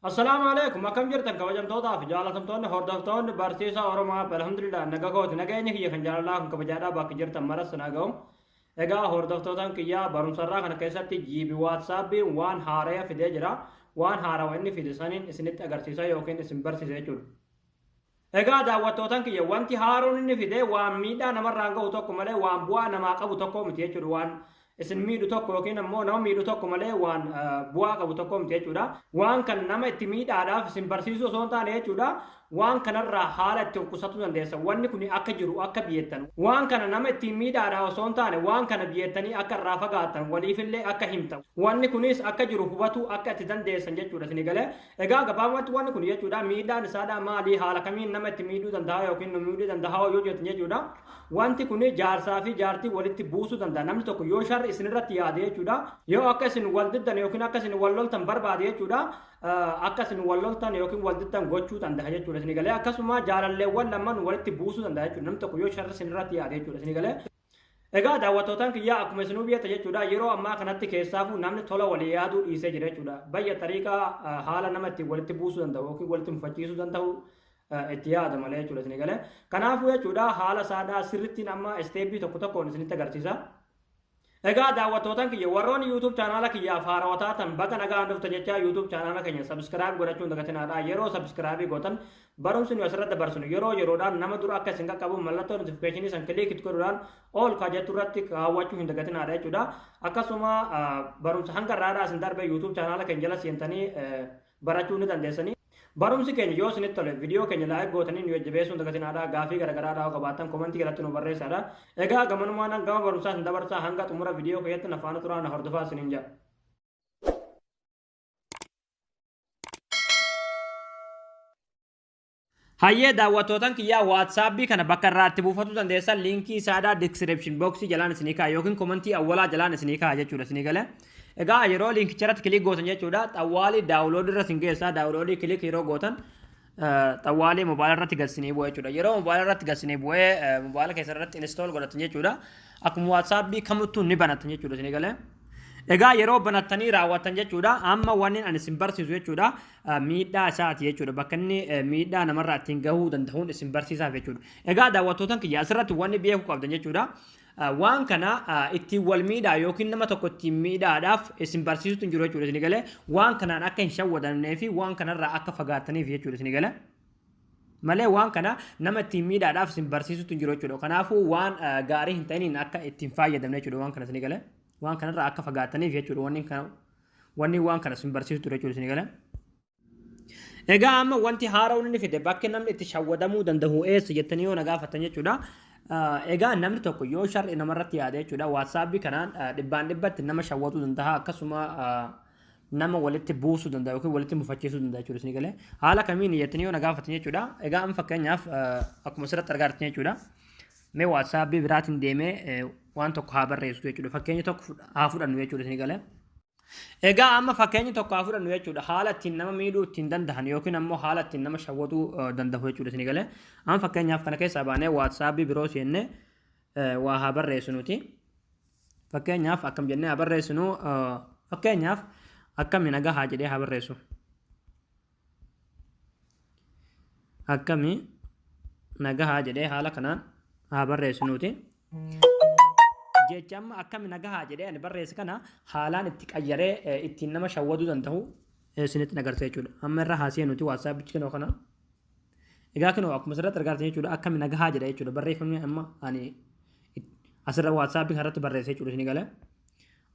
Assalaamu alaikum, akkam jirtan kabajamtootaa fi jaalatamtoonni hordoftoonni barsiisaa Oromoo App? Alhamdulillah, naga kooti. Nageenya kiyya kan jaalalaa kan kabajaadhaa bakka jirtan maras na ga'u. Egaa hordoftootaan kiyyaa, barumsarraa kana keessatti GB WhatsAppiin waan haaraya fidee jira. Waan haarawa inni fide saniin isinitti agarsiisa yookiin isin barsiisa jechuudha. Egaa daawwattootaan kiyya, wanti haaroon inni fide waan miidhaa namarraan gahu tokko malee waan bu'aa namaa qabu tokko miti jechuudha. Waan isin miidhu tokko yookiin ammoo nama miidhu tokko malee waan bu'aa qabu tokko miti jechuudha. Waan kan nama itti miidhaadhaaf isin barsiisuu osoo hin taane jechuudha. Waan kanarraa haala itti of qusatuu dandeessa. Wanni kun akka jiru akka beektan. Waan kana nama ittiin miidhaadhaaf osoo hin taane, waan kana beektanii akka irraa fagaattan, waliifillee akka himtan. Wanni kunis akka jiru hubatuu akka itti dandeessan jechuudha, isin galee. Egaa gabaabumatti wanni kun jechuudha, miidhaan isaadhaa maali, haala kamiin nama itti miidhuu danda'a yookiin nu miidhuu danda'a yoo jettan jechuudha. Wanti kun jaarsaa fi jaartii walitti buusuu danda'a. Namni tokko yoo sharri isin irratti yaade jechuudha. Yoo akka isin wal diddan yookiin akka isin wal loltan barbaade jechuudha. Akka isin wal loltan yookiin wal diddan gochuu danda'a jechuudha, isin galee. Akkasuma jaalalleewwan lamaan walitti buusuu danda'a jechuudha. Namni tokko yoo sharri isin irratti yaade jechuudha, isin galee. Egaa daawwattootaan kiyyaa, akkuma isinuu beektan jechuudha, yeroo ammaa kanatti keessaafuu namni tola walii yaaduu dhiisee jira jechuudha. Bayya tariiqaa haala nama ittiin walitti buusuu danda'u yookiin walitti mufachiisuu danda'u itti yaada malee jechuudha, isin galee. Kanaafuu jechuudha, haala isaadhaa sirrittiin amma step tokko tokkoon isinitti agarsiisa. Egaa daawwattootaan kiyya, warroonni YouTube chaanaala kiyyaaf haarawaa taatan, baga nagaan dhuftan jechaa, YouTube chaanaala keenya subscribe godhachuun dagatinaadha. Yeroo subscribe gootan barumsi nu asirratti dabarsinu yeroo yeroodhaan nama dura akka isin qaqqabu mallattoo notification san click itti godhuudhaan all ka jettu irratti kaawwachuu hin dagatinaadha jechuudha. Akkasuma barumsa hanga irraadhaa isin darbe YouTube chaanaala keenya jala seentanii barachuu ni dandeessanii. Barumsi keenya yoo isinitti tole, viidiyoo keenya like gootanii nu jajjabeessuun dagatinaadha. Gaafii garaagaraadhaa yoo qabaattan comment jalatti nu barreessaadha. Egaa gamanumaan gama barumsaa isin dabarsaa, hanga xumura viidiyoo keessatti na faana turaa, na hordofaa isiniin jedha. Hayyee daawwattootan kiyyaa, WhatsAppii kana bakka irraa itti buufatuu dandeessan liinkii isaadhaa description boxii jalaan isinii kaa'a yookiin comment awwalaa jalaan isinii kaa'a jechuudha, isinii galee. Egaa yeroo liinkicha irratti click gootan jechuudha, xawwaalii download irra isin geessaa. Download click yeroo gootan xawwaalii mobaayila irratti gad isinii bu'e jechuudha. Yeroo mobaayila irratti gad isinii bu'ee mobaayila keessa irratti install godhatan jechuudha. Akkuma WhatsAppii kamittuu ni banatan jechuudha, isinii galee. Egaa yeroo banattanii raawwattan jechuudha, amma wanni ani isin barsiisu jechuudha, miidhaa isaati jechuudha. Bakka inni miidhaa namarraa ittiin gahuu danda'uun isin barsiisaaf jechuudha. Egaa daawwattootan kiyya, asirratti wanni beekuu qabdan jechuudha. Waan kana ittiin wal miidhaa yookiin nama tokko ittiin miidhaadhaaf isin barsiisutu hin jiru jechuudha, isin galee. Waan kanaan akka hin shawwadamnee fi waan kanarraa akka fagaattaniif jechuudha, isin galee. Malee waan kana nama ittiin miidhaadhaaf isin barsiisutu hin jiru jechuudha. Kanaafuu waan gaarii hin ta'iniin akka ittiin fayyadamne jechuudha, waan kana isin galee. Waan kanarraa akka fagaattaniif jechuudha, wanni kana wanni waan kana isin barsiisu ture jechuudha, isin galee. Egaa amma wanti haara'uun inni fide, bakki namni itti shawwadamuu danda'u eessa jettanii yoo na gaafattan jechuudha. Egaa namni tokko yoo sharri namarratti yaade jechuudha, WhatsAppii kanaan dhibbaan dhibbatti nama shawwatuu danda'a, akkasuma nama walitti buusuu danda'a yookiin walitti mufachiisuu danda'a jechuudha, isin galee. Haala kamiin jettanii yoo na gaafattan jechuudha. Egaa amma fakkeenyaaf akkuma asirratti argaa jirtan jechuudha. Mee WhatsAppii biraatiin deemee waan tokko haa barreessu jechuudha. Fakkeenya tokko haa fudhannu jechuudha, isin galee. Egaa amma fakkeenya tokko haa fudhannu jechuudha. Haala ittiin nama miidhuu ittiin danda'an yookiin ammoo haala ittiin nama shawwatuu danda'u jechuudha, isin galee. Amma fakkeenyaaf kana keessaa baanee WhatsAppii biroo seennee waa haa barreessu nuti. Fakkeenyaaf akkam jennee haa barreessinu? Fakkeenyaaf "Akkami, nagahaa?" jedhee haa barreessu. "Akkami, nagahaa?" jedhee haala kanaan haa barreessu nuti. Jecha amma "Akkami, nagahaa?" jedhee ani barreesse kana haalaan itti qayyaree ittiin nama shawwaduu danda'u isinitti agarsiisa jechuudha. Amma irra haa seenuti WhatsAppichi kinoo kana. Egaa kinoo akkuma asirratti argaa jirtan jechuudha, "Akkami, nagahaa?" jedha jechuudha. Barreeffamni amma ani asirra WhatsAppii kanarratti barreesse jechuudha, isinii galee.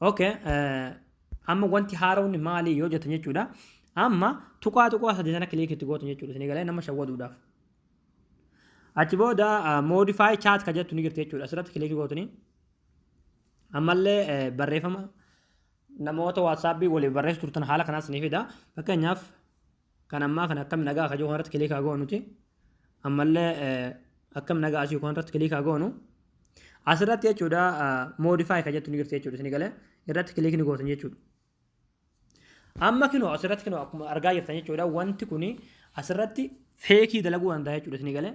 Okay, amma wanti haaromni maali yoo jettan jechuudha. Amma tuqaa tuqaa sadii sana click itti gootan jechuudha, isinii galee, nama shawwaduudhaaf. Achi booda "modify chat" ka jettu ni jirti jechuudha. Asirratti click gootanii ammallee barreeffama namoota WhatsAppii waliif barreessu turtan haala kanaas ni fida. Fakkeenyaaf kan ammaa kana "Akkam, nagaa?" ka jiru kanarratti click haa goonuti. Ammallee "Akkam, nagaa?" asii kanarratti click haa goonu. Asirratti jechuudha, "modify" ka jettu ni jirti jechuudha, isinii galee, irratti click ni gootan jechuudha. Amma kinoo asirratti kinoo akkuma argaa jirtan jechuudha, wanti kuni asirratti fake dalaguu danda'a jechuudha, isinii galee.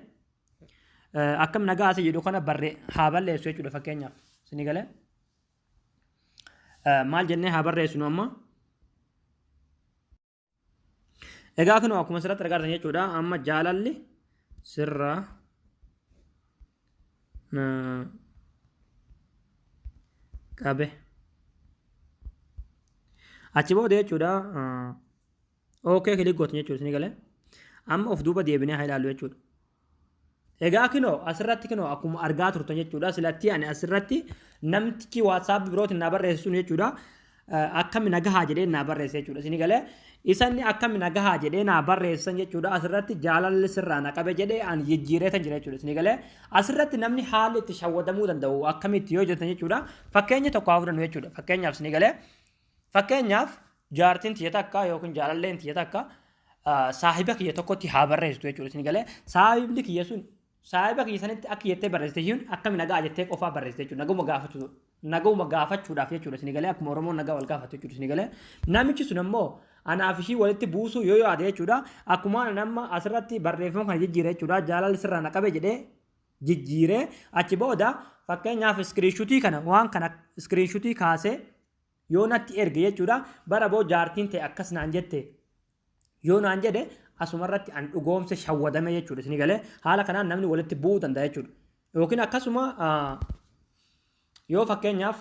"Akkam, nagaa?" asii jedhu kana barree haa balleessu jechuudha fakkeenyaaf, isinii galee. Maal jennee haa barreessinu amma? Egaa kunoo akkuma asirratti argaa jechuudha, amma jaalalli sirraa na qabe. Achi booda jechuudha okay click gootan jechuudha, isinii galee. Amma of duuba deebinee haa ilaallu jechuudha. Egaa kinoo asirratti kinoo akkuma argaa turtan jechuudha, silatti ani asirratti namtichi WhatsApp birootiin naa barreesse sun jechuudha, akkami nagahaa jedhee naa barreesse jechuudha, isinii galee. Isanni akkami nagahaa jedhee naa barreessan jechuudha, asirratti jaalalli sirraa na qabe jedhee ani jijjiireetan jira jechuudha, isinii galee. Asirratti namni haalli itti shawwadamuu danda'u akkamitti yoo jettan jechuudha, fakkeenya tokko haa fudhannu jechuudha. Fakkeenyaaf, isinii galee, fakkeenyaaf jaartiin tiyya takka yookiin jaalalleen tiyya takka saahiba kiyya tokkotti haa barreessitu jechuudha, isinii galee. Saahibni kiyya sun saahiba kiyya sanitti akka jettee barreessite jechuun akkami nagaa jettee qofaa barreessite jechuudha, naguma gaafachuu, naguma gaafachuudhaaf jechuudha, isinii galee. Akkuma Oromoon nagaa wal gaafatu jechuudha, isinii galee. Namichi sun ammoo anaaf ishii walitti buusuu yoo yaade jechuudha, akkuma nama asirratti barreeffama kana jijjiire jechuudha, jaalalli sirraa na qabe jedhee jijjiiree, achi booda fakkeenyaaf screenshotii kana, waan kana screenshotii kaasee yoo natti erge jechuudha, bara boo jaartiin ta'e akkas naan jette yoo naan jedhe, asumarratti an dhugoomse shawwadame jechuudha, isinii galee. Haala kanaan namni walitti bu'uu danda'a jechuudha. Yookiin akkasuma yoo fakkeenyaaf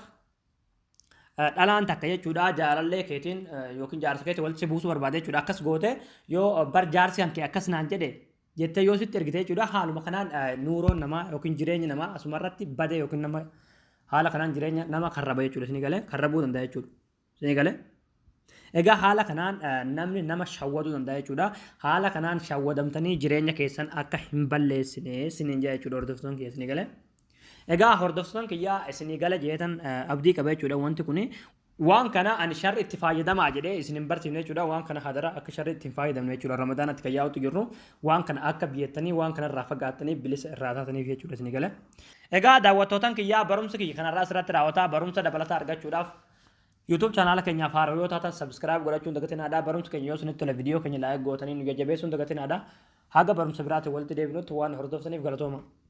dhalaan takka jechuudha jaalallee keetiin yookiin jaarsa keetiin walitti si buusuu barbaade jechuudha, akkas goote yoo bar jaarsi kan kee akkas naan jedhe jettee yoo sitti ergite jechuudha, haaluma kanaan nuuroon namaa yookiin jireenyi namaa asumarratti bade yookiin nama haala kanaan jireenya nama karraba jechuudha, isinii galee, karrabuu danda'a jechuudha, isinii galee. Egaa haala kanaan namni nama shawwaduu danda'a jechuudha. Haala kanaan shawwadamtanii jireenya keessan akka hin balleessine isiniin jedha jechuudha, hordoftoon kiyya, isinii galee. Egaa hordoftoon kiyyaa, isinii gala jeetan abdii qaba jechuudha wanti kuni. Waan kana ani sharri itti fayyadamaa jedhee isin hin barsiifne jechuudha. Waan kana hadara akka sharri itti hin fayyadamne jechuudha. Ramadaanatti kan yaa'utu jirru waan kana akka biyyattanii waan kanarraa fagaattanii bilisa irraa taataniif jechuudha, isinii galee. Egaa daawwattootan kiyyaa, barumsa kiyya kanarraa asirratti raawwataa. Barumsa dabalataa argachuudhaaf YouTube chaanaala keenyaaf haaraa yoo taatan subscribe godhachuun dagatinaadha. Barumsa keenya yoo isinitti tole viidiyoo keenya like gootanii nu jajjabeessuun dagatinaadha. Haga barumsa biraatiin walitti deebinutti waan hordoftaniif galatooma.